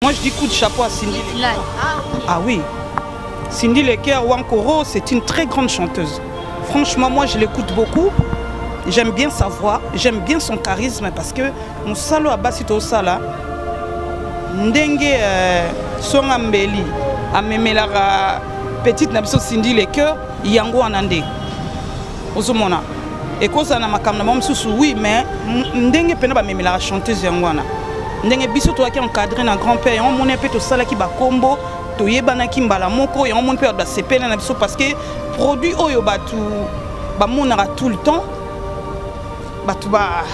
Moi, je dis coup de chapeau à Cindy. Ah, ah oui. Cindy Leker Wankoro, c'est une très grande chanteuse. Franchement, moi, je l'écoute beaucoup. J'aime bien sa voix, j'aime bien son charisme parce que mon salo à sala ndenge euh, songa mbeli amemelaka petite na biso Cindy Leker yango wana nde ozomona ekozala na makambo na bango mosusu oui mais ndenge mpena bamemelaka chanteuse yango wana ndenge biso toyaki encadré na grand père yango moni mpe tosalaki bakombo toyebanaki mbala moko yango moni mpe bato basepela na biso parce que produit oyo bato bamonaka tout le temps bato ba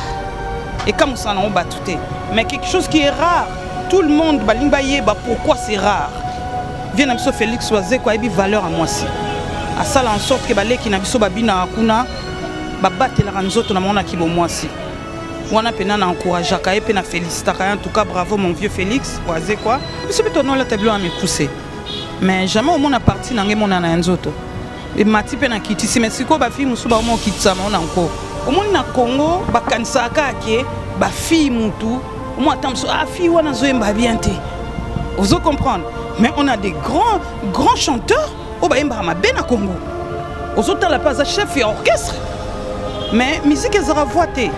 ekamwisaka nango bato te mais quelque chose qui est rare tout le monde balingi bayeba pourquoi c'est rare vie na biso félix wazeko ayebi valeur ya mwasi asala en sorte ke baleki na biso babinaka kuna babatelaka nzoto na bango na kibomwasi wana mpena na encourageaka ye mpe na félicitaka ye en tout cas bravo mon vieux félix wazekwa biso mpe tonolata biloko ya mikuse mais jamais omona parti na ngai emonana ya nzoto emati mpe na kitisi mais sikoyo bafille mosusu baoma okitisa bango na nko omoni na congo bakanisaka kaka ke bafille mutu omona ata mosusu ah fille wana azoyemba bien te ozo comprendre mais on a des grands grands chanteurs oyo bayembaka mabe na congo ozotala mpe aza chef ya orchestre mais musique ezalaka voix te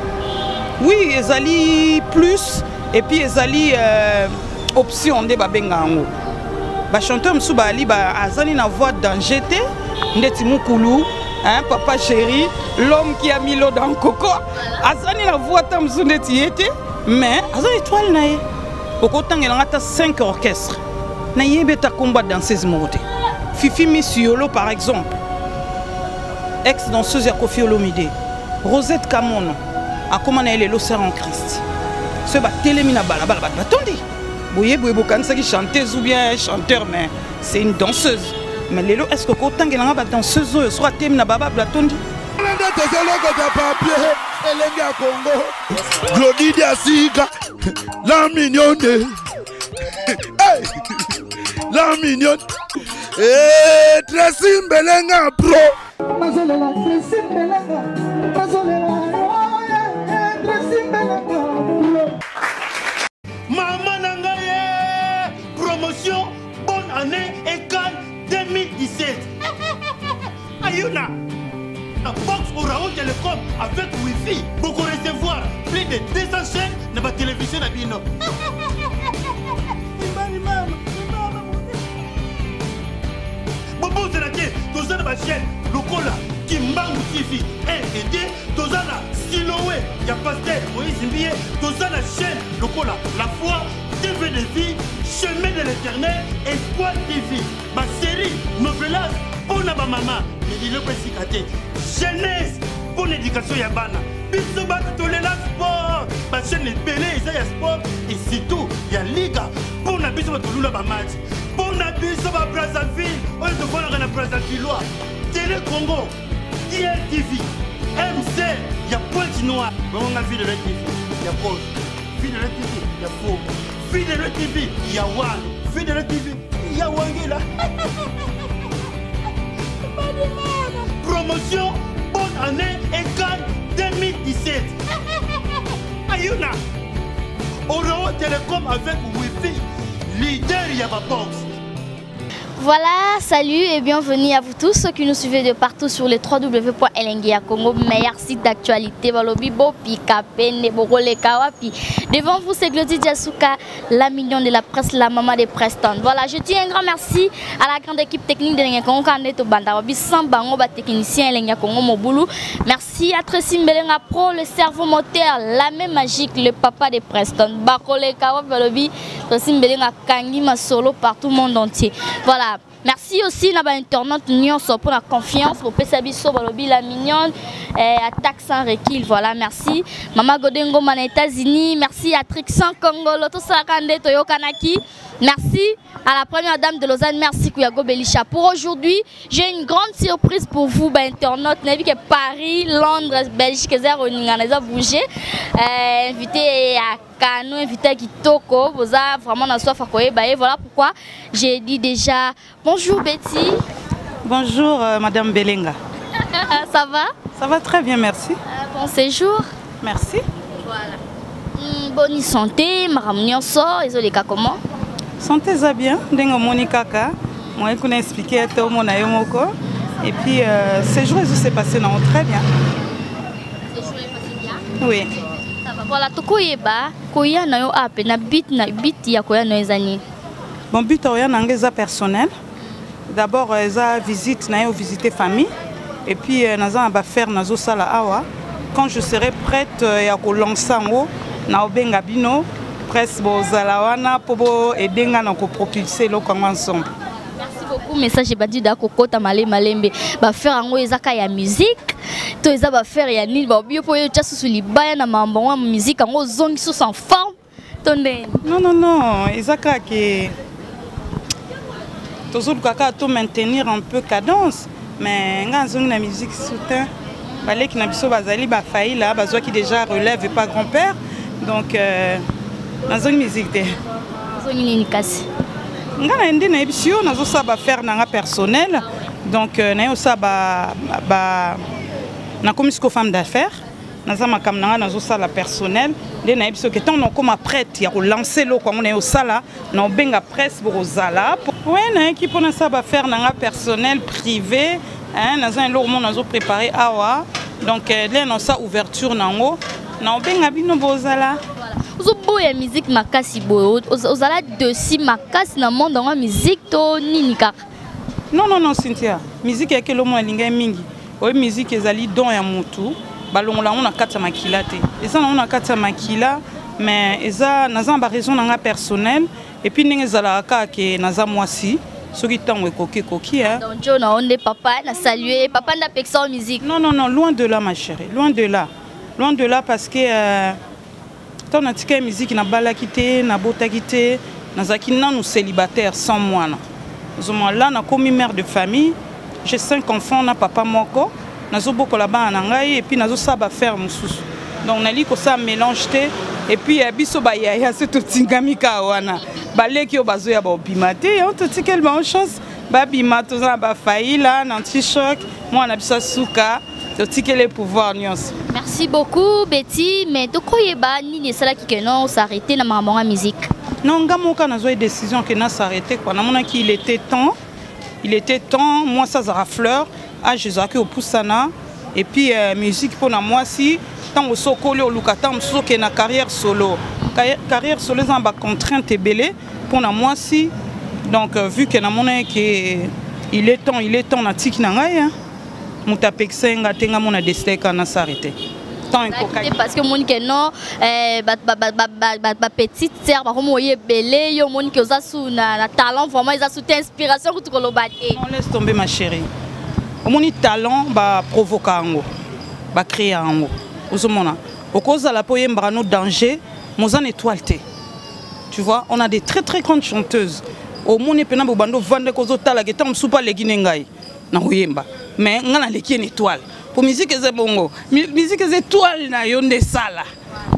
oui ezali plus et puis ezali euh, option nde babenga yango bachanteur mosusu baali azali na voix danger te ndeti mukulu hein, papa chéri l'homme qui a mis l'eau dans coco azali na voix ta mosusu ndeti ye te mais aza étoile na ye okotangela nga ata 5 orchestre nayebi ata nkombo ya danseuse moko te fifi misiolo par exemple ex danseuse ya kofi olomide rosette kamono akoma na ye lelo sœur en christ soki batelemi na balabala bato batondi boye boye bokanisaki chanteuse ou bien chanteur mais c'est une danseuse mais lelo est ce que okotangela nga badanseuse oyo soki atemi na baba batondi nde tozolokota papier elenge ya kongo glodi diasika la mignonne hey! la mignonne hey, Tracy Mbelenga pro nazolela Tracy Mbelenga nazolela Tracy Mbelenga pro mama na ngai ye promotion bonne année ecan 2017 ayuna na box orao telecom avec wifi boko recevoir plus de 200 chaînes na batelevizio na bino bobosana te toza na bachaîne lokola kimbangu tv 1 et 2 toza na silowe ya paster moïse mbiye toza na chaîne lokola la foi tv de vie chemin de l'éternel espoir tv basérie novelas mpo na bamama eliloko esika te jeunesse mpo na éducation ya bana biso bato tolela sport bachaîne ebele eza ya sport et surtout ya liga mpo na biso bato lula bamatch mpo na biso ba brazzaville oyo tofandaka na brazzavillois tele congo dltv mc ya pointe noire bongo nga ville de tv ya pose ville de tv ya fogo ville de tv ya wano ville de tv ya wangila promotion bonne année ecane 2017 ayuna orao telecom avec wifi leader ya babox Voilà, salut et bienvenue à vous tous ceux qui nous suivez de partout sur le www.elengia Congo, meilleur site d'actualité. Balobi bopi kapene bokoleka wapi. Devant vous, c'est Glody Diasuka, la mignonne de la presse, la maman des Preston. Voilà, je dis un grand merci à la grande équipe technique de Elengia Congo Kaneto Banda, wabi sans bango ba technicien Elengia Congo Mobulu. Merci à Tracy Mbelenga Pro, le cerveau moteur, la main magique, le papa des Preston. Bakoleka wapi balobi Tracy Mbelenga kangi masolo partout monde entier. Voilà. Merci aussi na ba internautes nyonso pour la confiance pour pesa biso balobi la mignonne eh, attaque sans recul. Voilà, merci. Mama Godengo na États-Unis, merci à Trixan Kongolo tout ça kande toyokanaki. Merci à la première dame de Lausanne, merci Kouyago Belisha. Pour aujourd'hui, j'ai une grande surprise pour vous ba internautes. Nayebi que Paris, Londres, Belgique eza koningana eza bouger. Euh, invité à Kano, invité à Kitoko, boza vraiment na soif à koyeba ye. Voilà pourquoi j'ai dit déjà bonjour Betty. Bonjour euh, Madame Belenga. Ça va? Ça va très bien, merci. Euh, bon séjour. Merci. Voilà. Mm, bonne santé, makambo nyonso ezoleka comment? Santé eza bien, ndenge omoni kaka. Moyen kuna expliquer ete omona yo moko. Et puis euh, séjour ezo se passer nango très bien. Séjour est passé bien. Oui. Ça va. Voilà, tokoyeba koya na yo ape na but na but ya koya na yo eza nini? Bon but ya koya na nga eza personnel. D'abord euh, eza visite na yo visiter famille et puis euh, naza na bafaire nazosala awa. Quand je serai prête euh, ya kolancer yango na obenga bino presse bozala wana mpo bo aide nga na kopropulse eloko yango ensemble. Merci beaucoup message ebandi da kokota male malembe bafaire yango eza ka ya musique to eza bafaire ya nini baobi yo mpo yo otya susu libaya na mambo yango ya musique yango ozongi susu en forme to ndenge Non non non, eza kaka ke tozoluka kaka to maintenir un peu cadence mais nga nazongi na musique soutien baleki na biso bazali bafaila bazwaki déjà relève pas grand père donc euh, nazongi musique te. Ozongi nini kasi? Nga na nde nayebisi yo nazosala bafaire na nga personnel donc euh, naye osala ba, ba nakomi siko femme d'affaires naza makambo na ngai nazosala personnel nde nayebi soki ntango nakoma prête ya kolanse eloko yango naye osala na obenga presse bokozala we nayaki mpo nasala bafaire na ngai personnel privé naza na eloko moko nazoprépare awa donc nde naosala ouverture na yango na obenga bino bozala. Ozoboya musique makasi boye, ozala dessus makasi na monde yango ya musique to nini kaka? Non non non Cynthia, musique yaki eloko moko nalingai mingi. Oyo musique ezali don ya mutu, balongola yango na kati ya makila te. Eza nango na kati ya makila mais eza naza na ba raison na nga personnel et puis ndenge ezalaka kaka ke naza mwasi soki ntango ekoki ekoki hein. Donc Joe na onde papa na saluer papa nda pekisa musique. Non non non, loin de là ma chérie, loin de là. Loin de là parce que euh, ntango natikaki musique nabalaki te, nabotaki te, nazalaki nanu célibataire sans mwana. Ozomona là nakomi mère de famille, j'ai 5 enfants na papa moko, nazobokola bana na ngai et puis nazosala bafaire mosusu. Donc nali kosala mélange te et puis ya biso bayaya se totingami kaka wana baleki oyo bazoya baobima te yango totikeli bango chance babima. Toza na bafaila na anti-choc, mwana na biso asuka totikeli pouvoir nyonso. Merci beaucoup Betty, mais tokoyeba nini esalaki ke non s'arrêter na makambo ya musique? Non, nga moko nazwa décision ke na s'arrêter quoi. Namonaki il était temps, il était temps mwasi azalaka fleur, age ezalaki opusana et puis euh, musique mpona mwasi ntango sokoli oluka ntango mosusu okende na carrière solo. Carrière solo eza na bacontrainte ebele mpona mwasi donc euh, vu ke namonaki ke il est temps, il est temps natiki na ngai hein. Moto apekisa ye nga te, nga mona décide kaka na s'arrêter temps ekokaki. Parce que omoni ke non eh, ba petite sœur bakomi oye ebele, yo omoni ke oza su na talent vraiment eza su te, inspiration kutu koloba te. Non, laisse tomber ma chérie. Omoni talent baprovoka yango, bacréa yango. Ozomona okozala mpo oyembaka no danger moza na étoile te. Tu vois, on a des très très grandes chanteuses. Omoni mpena bobanda ovandaki ozotalaka ntango mosusu mpo aleki ne ngai na koyemba mais ngai naleki ye na étoile po musique eza bongo, musique eza étoile na yo nde esala.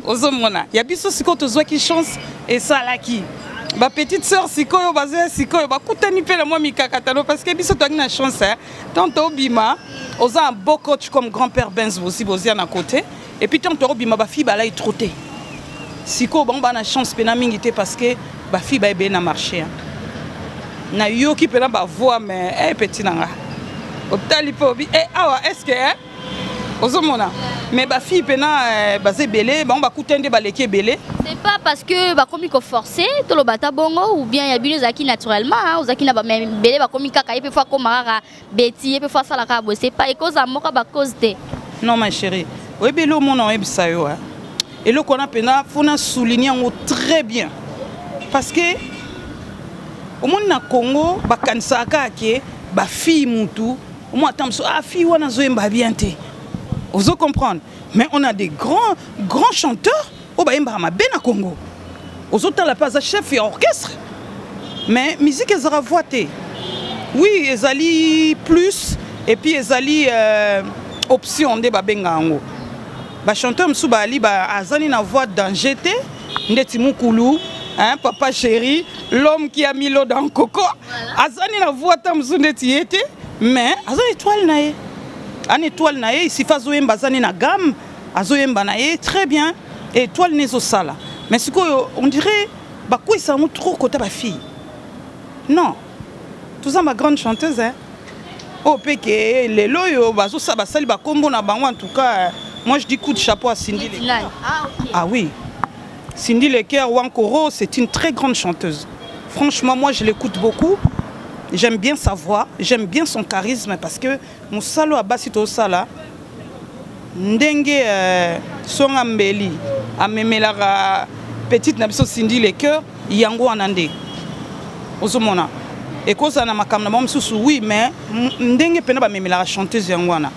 Ozomona ya biso sikoyo tozwaki chance esalaki bapetite sœur sikoyo bazoya sikoyo bakutani mpe na mwa mikakatano parce que biso toyaki na chance hein. Tant tobima oza un beau coach comme grand père Benz bosi bozia na côté et puis tant tobima bafille balai trop te. Sikoyo bango baa na chance mpena mingi te parce que bafille baebele na marché hein. Nayoki mpena bavoix mais eh, petit na nga otali mpe obi eh, awa est ce que eh? Ozomona mais bafille mpena eh, baza ebele, bango bakutani nde baleki ebele. C'est pas parce que bakomi koforce toloba ata bongo ou bien ya bino ezalaki naturellement hein, ozalaki na bamebele bakomi kaka ye mpe fo akóma kaka Betty, ye mpe fo asala kaka boye, c'est pas ekoza moko bacause te. Non ma chérie, oyebi eloko mona oyebisa yo hein. Eloko wana mpena fo na souligne yango très bien parce que omoni na Congo bakanisaka kaka ke bafille mutu omoi ata mosusu ah fille wana azoyemba bien te, ozo comprendre. Mais on a des grands grands chanteurs oyo bayembaka mabe na Congo, ozotala mpe aza chef ya orchestre. Mais musique ezalaka voix te. Oui, ezali plus et puis ezali euh, option nde babenga yango. Bachanteur mosusu baali azali na voix danger te ndeti mukulu hein, papa chéri, l'homme qui a mis l'eau dans le coco, azali na voix ta mosusu ndeti ye te mais aza étoile na ye, ana étoile na ye isifa azoyemba, azali na gamme, azoyemba na ye très bien, étoile ne ezosala. Mais sikoyo on dirait bakwesa yango trop kota bafille. Non, toza ma grande chanteuse, hein. Oyo mpe ke lelo oyo bazosala, basali bakombo na bango. En tout cas, moi je dis coup de chapeau à Cindy Le Ah, okay. Ah oui, Cindy Le Cœur Wankoro, c'est une très grande chanteuse. Franchement, moi je l'écoute beaucoup, j'aime bien sa voix, j'aime bien son charisme, parce que mosala oyo abasi tosala ndenge songa mbeli amemelaka petite na biso Cindy Le Cœur, yango wana nde ozomona ekozala na makambo na bango mosusu. Oui, mais ndenge mpena bamemelaka chanteuse, yango wana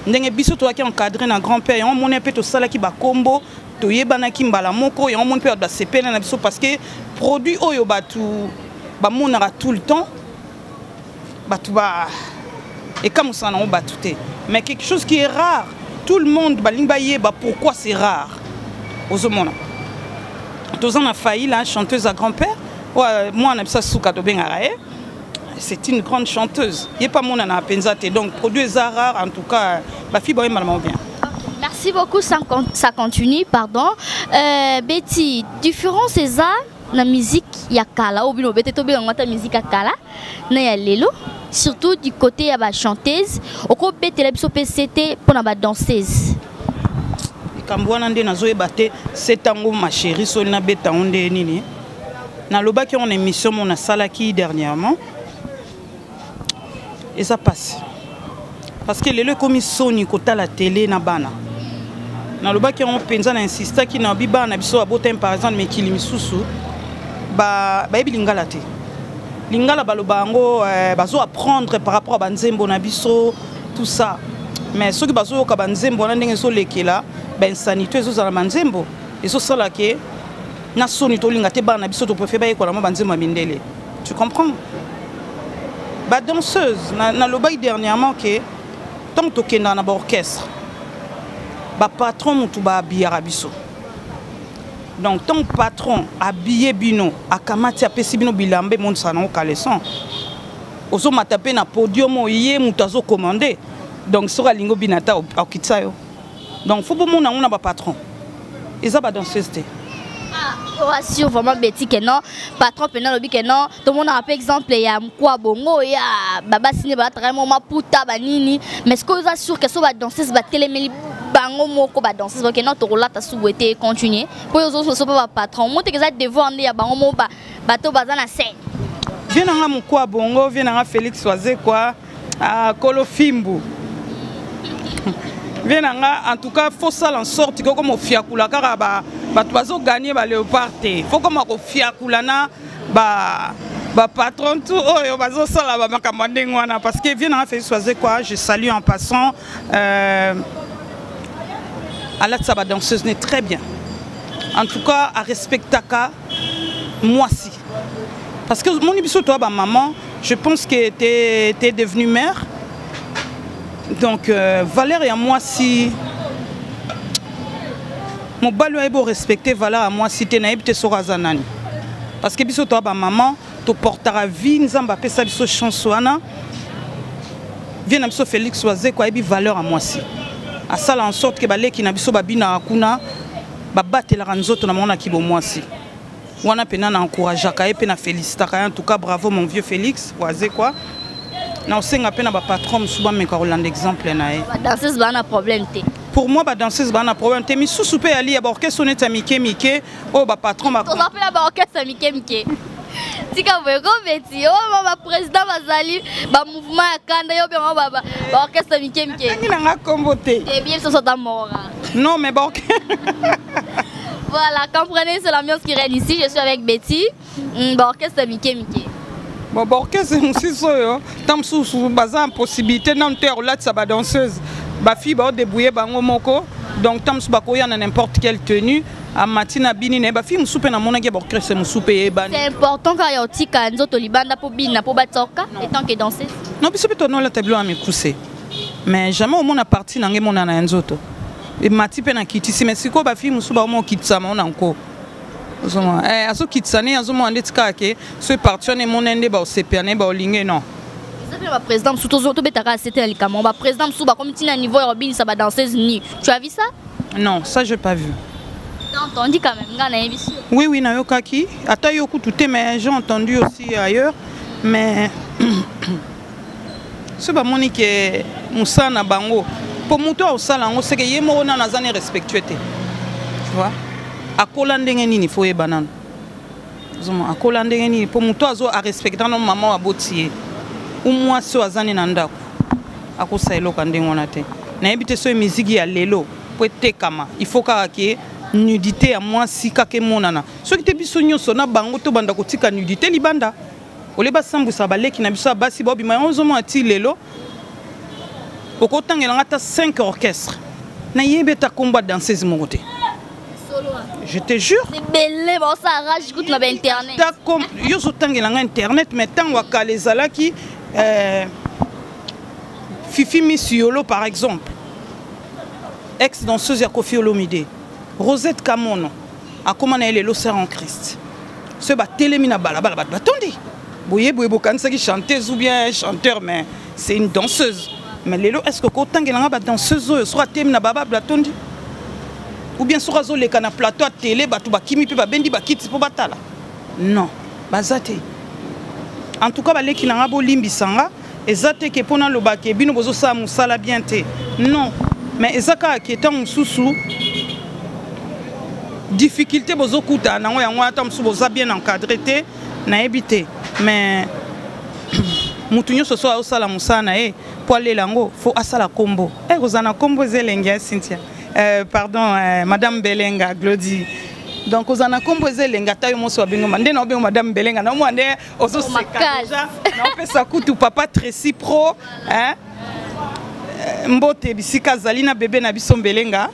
ndenge biso toyaki encadré na grand père. Yango moni mpe tosalaki bakombo, toyebanaki mbala moko. Yango moni mpe bato basepela na biso, parce que produit oyo bato bamonaka tout le temps, bato ba ekamusaka nango bato te. Mais quelque chose qui est rare, tout le monde balingi bayeba pourquoi c'est rare. Ozomona toza na Faila, chanteuse à grand père, mwana biso asuka tobengaka ye, c'est une grande chanteuse. Ye pa monana mpenza te. Donc produit eza rare. En tout cas, bafille bayembana bango bien. Merci beaucoup, ça continue, pardon. Betty, différence eza na musique ya kala oyo bino bete, tobenga ata musique ya kala na ya lelo, surtout du côté ya bachanteuse. Okobetela biso mpe sete mpona badanseuse. Likambo wana nde nazoyeba te. Se ntango, ma chérie, soli nabeta yango nde nini. Nalobaki yango na émission mo nasalaki dernièrement. Eza mpasi parce que lelo ekomi soni kotala tele na bana. Nalobaki yango mpenza, na insistaki na bi bana na biso babotami par exemple mikili misusu, bayebi lingala te. Lingala baloba yango, bazo apprendre par rapport à banzembo na biso, tout ça. Mais soki bazoyoka banzembo wana, ndenge ezolekela bainsanité, ezozala banzembo ezosala ke na soni. Tolinga te bana na biso, topréfère bayekola mwa banzembo ya mindele, tu comprends? Badanseuse, nalobaki dernièrement ke ntango tokendaka na baorchestre, bapatron motu bahabillaka biso. Donc ntango patron habille bino, akamati, apesi bino bilamba, emonisaka nango caleçon, ozomata mpe na podium oyo ye moto azocommande. Donc soki alingi obina ata, akitisa yo. Donc faut bomona yango na bapatron, eza badanseuse te. Rassure vraiment Betty que non, patron pena lobi que non. Tomonaka mpe exemple ya mkwa bongo ya babasi nde balataka mo maputa banini. Mais ce que oza sûr que so badanseuse batelemeli bango moko, badanseuse boke non, tokolata subu ete continue mpo oyo ozososo mpe bapatron mo teke eza devoir nde ya bango mo bato baza na scène. Vie nanga mokwa bongo, vie nanga Félix Wazekwa, ah, kolo fimbu, vie na nga. En tout cas, faut sala en sorte ke koma ofiakula kaka bato bazoganye baléopard te. Faut koma kofiakula na bapatron tout oyo bazosala bamakambo ya ndenge wana, parce que vie nanga Félix Wazekwa, je salue en passant, alatisa badanseuse ne très bien. En tout cas, arespectaka mwasi, parce que moni biso toya bamaman. Je pense que t'es es devenu mère, donc valeur ya mwasi, mobali oyebi orespecte valeur ya mwasi te, nayebi te soki aza nani. Parce que biso toya bamaman, toportaka vie. Nzambe apesa biso chance wana. Vie na biso Félix Wazeko ayebi valeur ya mwasi, asala en sorte ke baleki na biso babinaka kuna, babatelaka nzoto na bango na kibomwasi wana. Mpena na encourageaka ye mpe na félicitaka ye. En tout cas, bravo mon vieux Félix Wazekwa. Na osenga mpe na bapatron mosusu bameka kolanda exemple na ye. Badanseuse baa na problème te. Pour moi, badanseuse baa na problème te. Misusu mpe yali ya baorchestre neti ya mike mike oyo bapatron. Toza mpe na baorchestre ya mike mike. Tika boye kobeti oyo baprésident bazali bamouvement ya kanda yo bengo baorchestre mike mike. Ntangi nanga kombo te. Ebie biso sota moko. Non, mais baorchestre. Voilà, comprenez, c'est l'ambiance qui règne ici. Je suis avec Betty. Bon, orchestre mike mike. Bon, baorchestre mosusu oyo ntan mosusu baza na possibilité nanu te ya kolatisa badanseuse. Bafille baodébrouille bango moko. Donc ntan mosusu bakoya na n'importe quelle tenue, amati na bini na ye. Bafille mosusu mpe namonaki ya baorchestre mosusu mpe eyebani. C'est important kaka ya otika nzoto libanda mpo bina mpo batioka en tant que danseuse. Non, biso mpe tonolata biloko ya mikuse, mais jamais omona partie na ngai emonana ya nzoto emati mpe na kitisi. Mais sikoyo bafille mosusu baoma okitisa mao na nko, ozomona azokitisa ne, azomona ndeti kaka ke so partie wana emona nde baosepela na ye, baolinge non. Eza mpe na baprésident mosusu, tobetaka asete na likambo, baprésident mosusu bakomi ntina niveau ya kobinisa badanseuse nu. Tu as vu ça? Non, ça j'ai pas vu. T'as entendu quand même, nga nayebi sûr. Oui, nayokaki ata yo kutu te, mais j'ai entendu aussi ailleurs. Mais soki bamoni ke mosala na bango, mpo moto akosala yango seke ye moko nano aza ne respectueux te, tu vois. Akola ndenge nini? Fo oyeba nano ozomona akola ndenge nini, mpo moto azo arespecte nano mama oyo aboti ye u mwasi oyo aza ne na ndako, akosala eloko ya ndenge wana te. Nayebi te soki miziki ya lelo, mpo etekama, il faut kaka ke nudité ya mwasi kaka emonana. Soki te, biso nyonso na bango tobanda kotika nudité libanda ole basambwisaka baleki na biso ya basi baobima yango. Ozomona ti lelo okotangelanga ata 5 orchestre, nayebi ata kombo ya danseuse moko te, je te jure. Ebele baosala rage kutu na bainternet. Yo ozotangelanga internet, mais ntango ya kala ezalaki Fifi Miss Yolo par exemple, ex danseuse ya Kofi Olomide, Rosette Kamono akóma na ye lelo sœur en Christ. Soki batelemi na balabala, bato batondi boye boye, bokanisaki chanteuse ou bien chanteur, mais c'est une danseuse. Mais lelo, est ce que kotangelanga badanseuse oyo soki atemi na balabala batondi, ou bien soki azoleka na plateau ya télé, bato bakimi mpe babendi bakiti mpo batala? Non, baza te. En tout cas, baleki na nga, bolimbisa nga. Eza te ke mpo naloba ke bino bozosala mosala bien te, non, mais eza kaka ke ntango mosusu difficulté bozokutana nango yango wana. Ntango mosusu boza bien encadré te, nayebi te. Mais motu nyonso so azosala mosala na ye mpo alela yango, fo asala kombo. E kozala na kombo eza elengi ya Cynthia, pardon, madame Belenga Glodi. Donc kozala na kombo eza elengi. Ata yo moso babengoma nde na obengo madame Belenga, naomona nde ozoseka deja. Naopesa kutu papa Tracy Pro, hein? Mbote bisika azali na bebe na biso Mbelenga.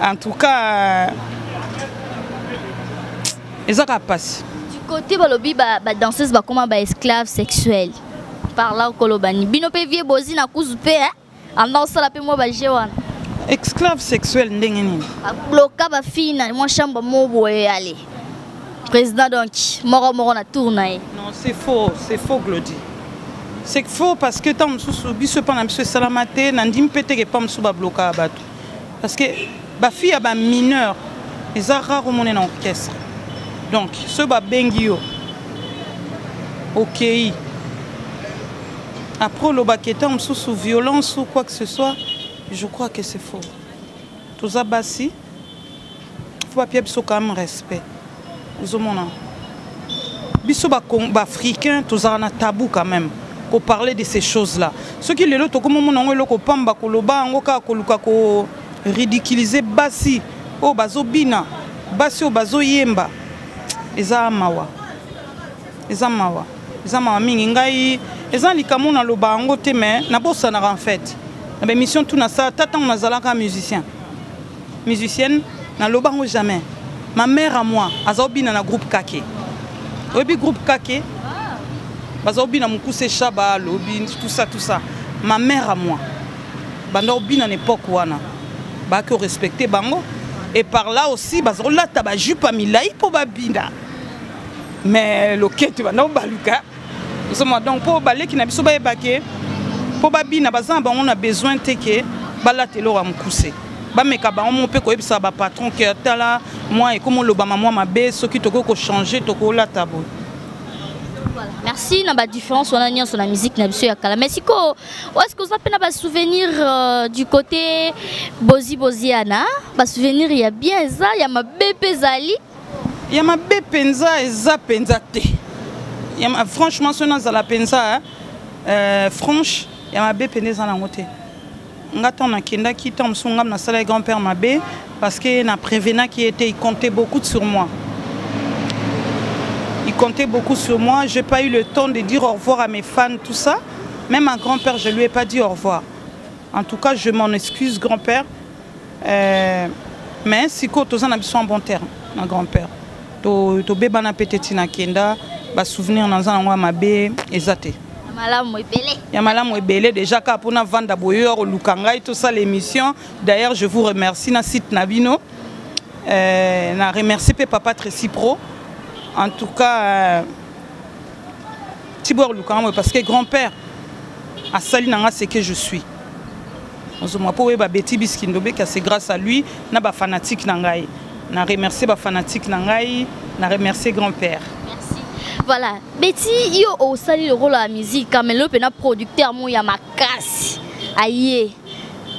En tout cas, eza kaka mpasi. Du côté balobi badanseuse bakoma baesclave sexuel par là, okoloba ni bino mpe vie bozi na kuzu mpe anda osala mpe mwa baje wana? Esclave sexuel ndenge nini? Babloka bafille na mwa chambre mo boye, ale président, donc moko moko na tour na ye. Non, c'est faux, c'est faux, Glody, c'est faux, parce que ntango mosusu biso epa na biso esalama te. Nandimi mpe teke epa mosusu bablokaka bato, parce que bafille ya bamineur eza rare omone na orchestre. Donc soki babengi yo, okei, après olobaki ntango mosusu violence ou quoi que ce soit, je crois que c'est faux. Toza basi, fo bapia biso quand même respect. Ozomona biso baafricain tozalaka na tabou quand même koparler de ces choses là. Soki lelo tokomomona yango eloko pamba, koloba yango kaka koluka koridiculiser basi oyo bazobina, basi oyo bazoyemba, eza mawa, eza mawa, eza mawa mingi. Ngai eza likambo naloba yango te, mais nabosanaka en fait na baémission tu nasala. Ta ntango nazalaka musicien, musicienne, naloba yango jamais. Ma mère à moi aza obina na groupe Kake. Oyebi groupe Kake, baza obina mokuse shaba alobi tout ça, tout ça. Ma mère à moi banda obina na époque wana, bayaki orespecte bango, et par là aussi baza kolata bajupe ya milai mpo babina, mais loketo banda obaluka. Ozomona, donc mpo baleki na biso bayeba ke mpo babina, baza na bango na besoin te ke balata eloko ya mokuse. Bameka bango mo mpe koyebisaka bapatron ke tala mwa ekómi olobama mwa mabe, soki tokoki kochange, tokolata boye. Merci na badifférence wana nyonso na musique na biso ya kala. Mais sikoyo, est ce que oza mpe na basouvenir du côté Bozi Boziana? Basouvenir ya bien eza, ya mabe mpe ezali? Ya mabe mpenza eza mpenza te. Franchement, soki nazala mpenza franche, ya mabe mpenza eza nango te. Nga ntango nakendaki, ntango mosusu ngam nasalaki grand père mabe, parce que na prévenaki ye te. Il comptait beaucoup sur moi, il comptait beaucoup sur moi. J'ai pas eu le temps de dire au revoir à mes fans, tout ça. Même un grand-père, je lui ai pas dit au revoir. En tout cas, je m'en excuse, grand-père. Mais sikoyo toza na biso en bon terme na grand-père. Tobebana mpe te. Ntina kenda, basouvenir naza nango ya mabe eza te. Malamu ebele. Ya malamu ebele déjà kaka mpona vanda boye oyo koluka ngai tosala émission. D'ailleurs, je vous remercie na site na bino. Na remercie mpe papa Tracy Pro. En tout cas, Tibor oluka ngai parce que grand-père asali na nga ce que je suis. Ozomwa mpo oyeba Beti Biskindo Beka, c'est grâce à lui na bafanatique na ngai. Na remercier bafanatique na ngai, na remercier grand-père. Merci. Voilà, Betty, yo osali le rôle ya musique, mais lelo pena producteur mo ya makasi. Aye.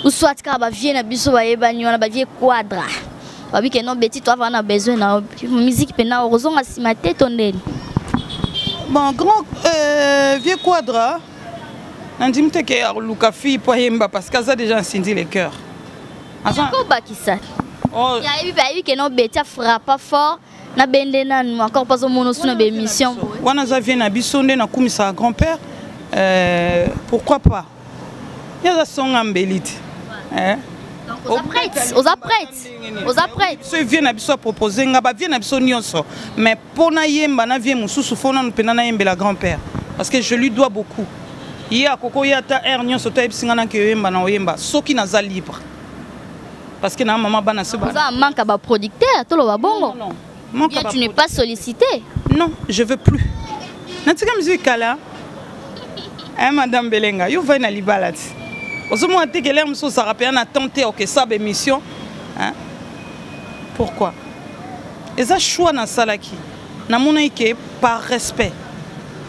Ou soit kaka ba vieux na biso bayebani wana ba vieux quadra. Babi ke non Betty toi va na besoin na musique pena ozonga sima te to ndeni. Bon, grand vieux quadra nandimi te ke aluka fille po ayemba parce que aza déjà Cindy le cœur. Aza kobakisa. Oh. Yayebi bayebi ke non Betty a frappa fort na bende nanu encore pas omono suna ba émission. Wana aza vieux na biso nde nakumisaka grand-père pourquoi pas? Ye aza songa mbeli te. Eh? Donc, oza prête, oza prête, oza prête. So vieux na biso a proposé nga ba vieux na biso nyonso mais pona yemba na vieux mosusu fo nanu pena na yembela grand-père parce que je lui dois beaucoup. Ye akoko ye ata air nyonso to yebisi nga na ke yemba na oyemba soki naza libre. Parce que na maman bana se ba. Oza manque ba producteur to loba bongo. Non, non. Manque Bien, ba tu n'es pas sollicité. Non, je veux plus. Natika musique kala. Hein madame Belenga, yo vai na libala ti. Ozomona te ke l'air mosusu osaka mpenza na temps te oke saba émission. Hein? Pourquoi? Eza choix nasalaki. Namonaki ke par respect,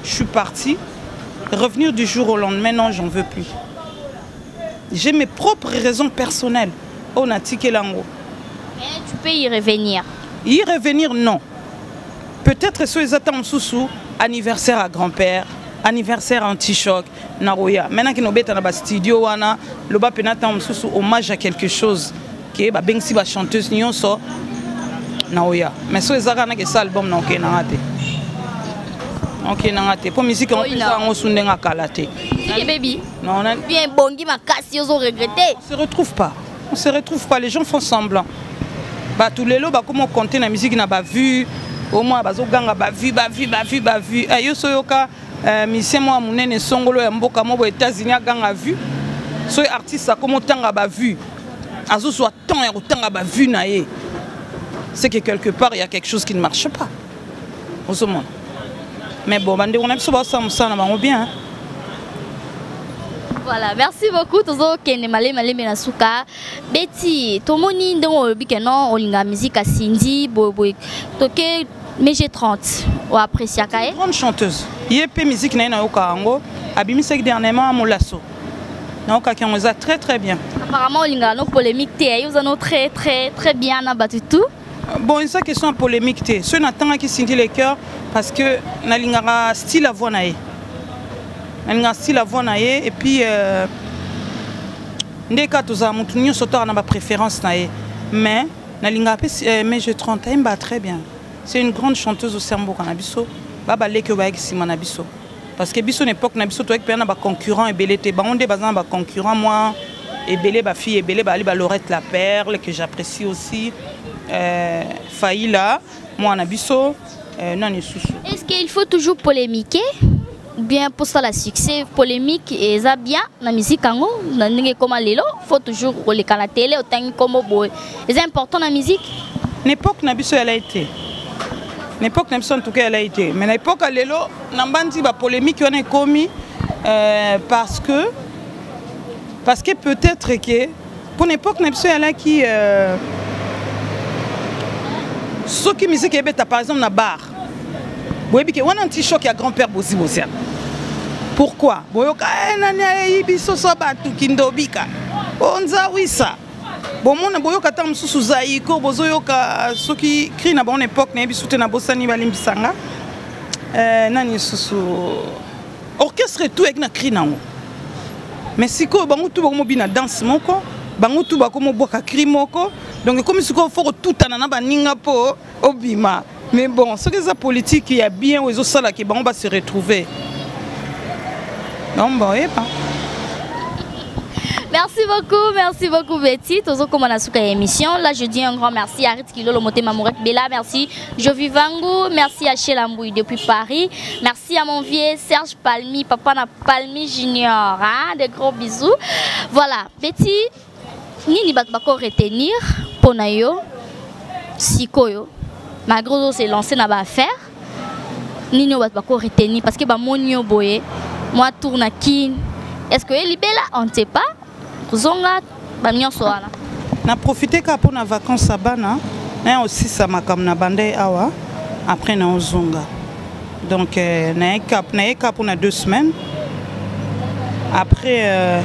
je suis partie. Revenir du jour au lendemain, non, j'en veux plus. J'ai mes propres raisons personnelles. Oh, natikela yango. Mais tu peux y revenir. Y revenir, non. Peut-être so eza ntango mosusu anniversaire à grand-père, anniversaire anti-choc, naroya. Maintenant qu'il nobeta na ba studio wana, loba pena ntango mosusu hommage à quelque chose ke ba bengisi ba chanteuse nyonso naoya. Mais so ezaka na ke sa album na okei nanga te. Okei nanga te. Po musique yango Oyo na- eza yango su ndenge akala te. Musique baby. Non, on a bien bongi makasi ozo regretter. On se retrouve pas. On se retrouve pas, les gens font semblant. Ba tout lelo ba comment compter na musique na ba vue au moins bazo ganga ba vue ba vue ba vue ba vue. Eh yo soyoka musicien moi munene songolo ya mboka mo bo États-Unis ganga vue. So artiste a comment tanga ba vue. Azo soit temps ya kotanga ba vue na ye. C'est que quelque part il y a quelque chose qui ne marche pas. Ozomona. Mais bon, bande on a biso ba sa musala bango bien. Hein? Voilà, merci beaucoup. Tozo kende malé malé mena suka. Betty, tomoni ndongo olobi ke non olinga musique à Cindy boy boy. Toke mais 30 o apprécier ka ye. Grande chanteuse. Ye pe musique na ye na yoka yango. Abimisaki dernièrement Molaso. Na yoka ki yango eza très très bien. Apparemment olinga no polémique te, yo no très très très bien na batu tout. Bon, eza question ya polémique te. Soki natangaki Cindy le cœur parce que nalingaka style ya voix na ye. Nalingaka style ya voix na ye et puis nde kaka tozala motu nyonso toaka na ba préférence na ye. Mais nalingaka pe mais je 30 ayemba très bien. C'est une grande chanteuse aussi ya mboka na biso. Ba baleki oyo bayaki nsima na biso. Parce que biso na époque na biso toyaki mpenza na ba concurrent ebele te. Bango nde baza na ba concurrent moi ebele, ba fille ebele, ba ali ba Laurette la Perle que j'apprécie aussi. Faïla, moi na biso, nani susu. Est-ce qu'il faut toujours polémiquer? Bien pour ça la succès polémique et ça bien na musique yango na ndenge koma lelo faut toujours koleka na télé otangi kombo boye. C'est important na musique. Na époque na biso elle a été. Na époque na biso en tout cas elle a été. Mais na époque lelo na mbandi ba polémique wana ekomi parce que peut-être que pour l'époque na biso elle a qui soki musique ebeta par exemple na bar. Boyebi ke wana anti choc ya grand-père Bozi Boziana. Pourquoi? Boyoka, eh, nani ayebi biso so batu kindobika. Onza wisa. Bomona boyoka ta mususu zaiko bozoyoka soki cri na bonne époque na yebi soute na bosani balimbisanga. Nani susu orchestre tout avec na cri nango. Mais siko bango tout bakomo bina danse moko, bango tout bakomo bwaka cri moko. Donc comme siko faut tout na baninga po obima. Mais bon, ce que ça politique il y a bien où ils ont ça là qui bango va se retrouver. Donc bon, et pas. Merci beaucoup, merci beaucoup Betty. Tozo koma na suka émission. Là, je dis un grand merci à Rit Kilolo Motema Mourek Bella, merci Jovi Vangu, merci à Sheila Mbouy depuis Paris. Merci à mon vieux Serge Palmi, papa na Palmi Junior, hein, des gros bisous. Voilà, Betty, nini bat bako retenir pona yo sikoyo. Malgré tout s'est lancé dans l'affaire. Nini bat bako retenir parce que ba monio boye, moi tourne à kin. Est-ce que Libela on ne sait pas? Zonga ba nyonso wana. Na profiter ka pour na vacances à bana, na aussi ça makam na bande awa après na ozonga. Donc euh, nayeka mpona 2 semaines. Après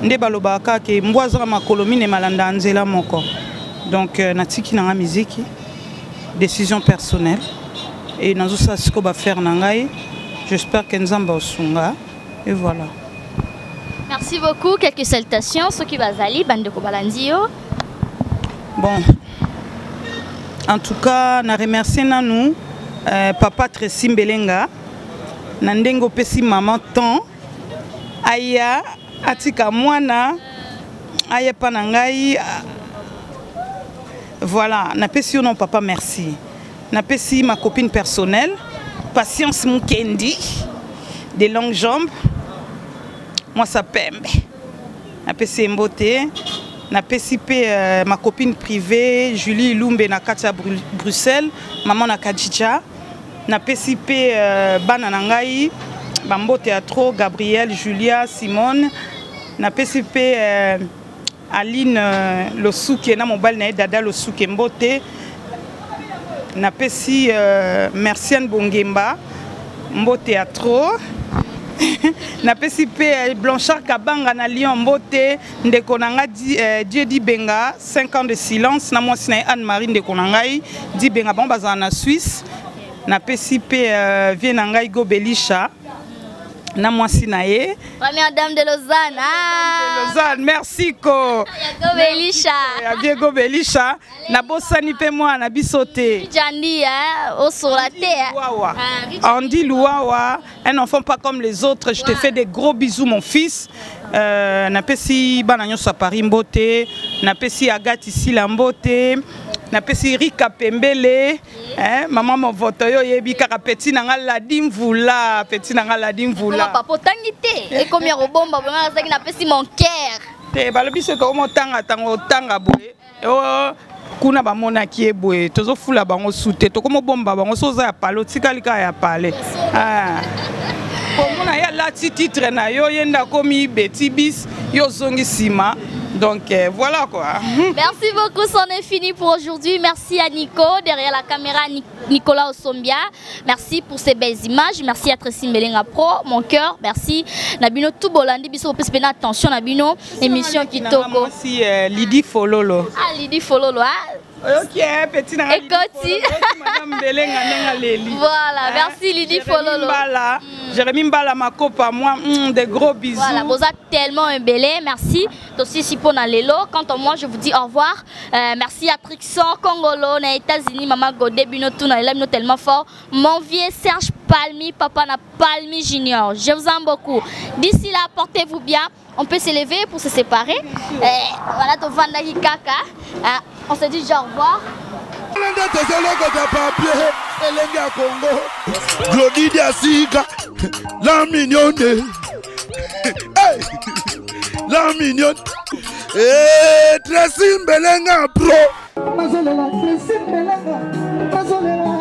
nde balobaka ke mbwa azaka makolo mine malanda nzela moko. Donc natiki nanga miziki, décision personnelle, et nazosala sikoyo baaffaires na ngai. J'espère ke Nzambe aosunga et voilà. Merci beaucoup. Quelques salutations soki bazali bandeko balandi yo. Bon, en tout cas na remercier nanu papa Tracy Mbelenga na ndenge opesi mama temps aya atika mwana aya epa na ngai. Voilà, napesi yo non papa, merci. Napesi ma copine personnelle Patience Mukendi des longues jambes, mwasa pembe, napesi ye mbote. Napesi mpe ma copine privée Julie Ilumbe na kati ya Bruxelles, mama na Kadija. Napesi mpe bana na ngai bambote ya trop, Gabriel, Julia, Simone. Napesi mpe Aline Losuke na mobali na ye Dada Losuke mbote. Napesi Merciane Bongemba mbote ya trop. Napesi mpe Blanchard Kabanga na Lyon mbote. Ndeko na nga Dieu Dibenga, 5 ans de silence, na mwasi na ye Anne Marie, ndeko na ngai Dibenga, bango bazala na Suisse. Napesi mpe vie na ngai Gobelisha na mwasi na ye. Première dame de Lausanne. Ah. De Lausanne, merci ko. Ya Gobelisha. Ya vie Gobelisha. Nabosani mpe mwana biso te. Jandi, hein, osola te. Luwawa. Ah, Andy Luwawa, un enfant pas comme les autres. Je te fais des gros bisous, mon fils. Napesi bana nyonso ya Paris mbote, napesi Agathe Sila mbote, napesi Rika Pembele, hein, mama movoto yo oyebi kaka petit na nga Ladi Mvula, petit na nga Ladi Mvula. Papa otangi te, ekomi ya kobomba bonga nazalaki napesi mon cœur. Te, balobi soki omotanga ntango otanga boye kuna bamonaki ye boye, tozofula bango su te, tokomobomba bango. So oza ya pale, otikali kaka ya pale. Komona ye alati titre na yo, ye nde akomi beti bis, yo ozongi nsima. Donc voilà quoi. Merci beaucoup, c'en est fini pour aujourd'hui. Merci à Nico, derrière la caméra, Nicolas Osombia. Merci pour ces belles images. Merci à Tracy Melenga Pro, mon cœur. Merci. Nabino tout bolandi biso opesi pena attention nabino émission kitoko. Merci Lydie Fololo. Ah, Lydie Fololo, ah. Ok, petit na Ekoti. Madame Belenga ndenga leli. Voilà, merci Lydie Fololo. Mbala, Jérémy Mbala Makopa, moi, des gros bisous. Voilà, boza tellement ebele, merci. Tosi pona lelo. Quant à moi, je vous dis au revoir. Merci à Trixon Congolo, na États-Unis, Maman Godé, bino tout na bino tellement fort. Mon vieux Serge Palmi, papa na Palmi Junior. Je vous aime beaucoup. D'ici là, portez-vous bien. On peut s'élever pour se séparer. Voilà, tovandaki kaka. On se dit déjà au revoir. Nde tozolokota papier elenge ya Congo Glodidi asika la mignonne, hey! La mignonne. Hey, Tracy Mbelenga pro. Nazolela Tracy Mbelenga, nazolela.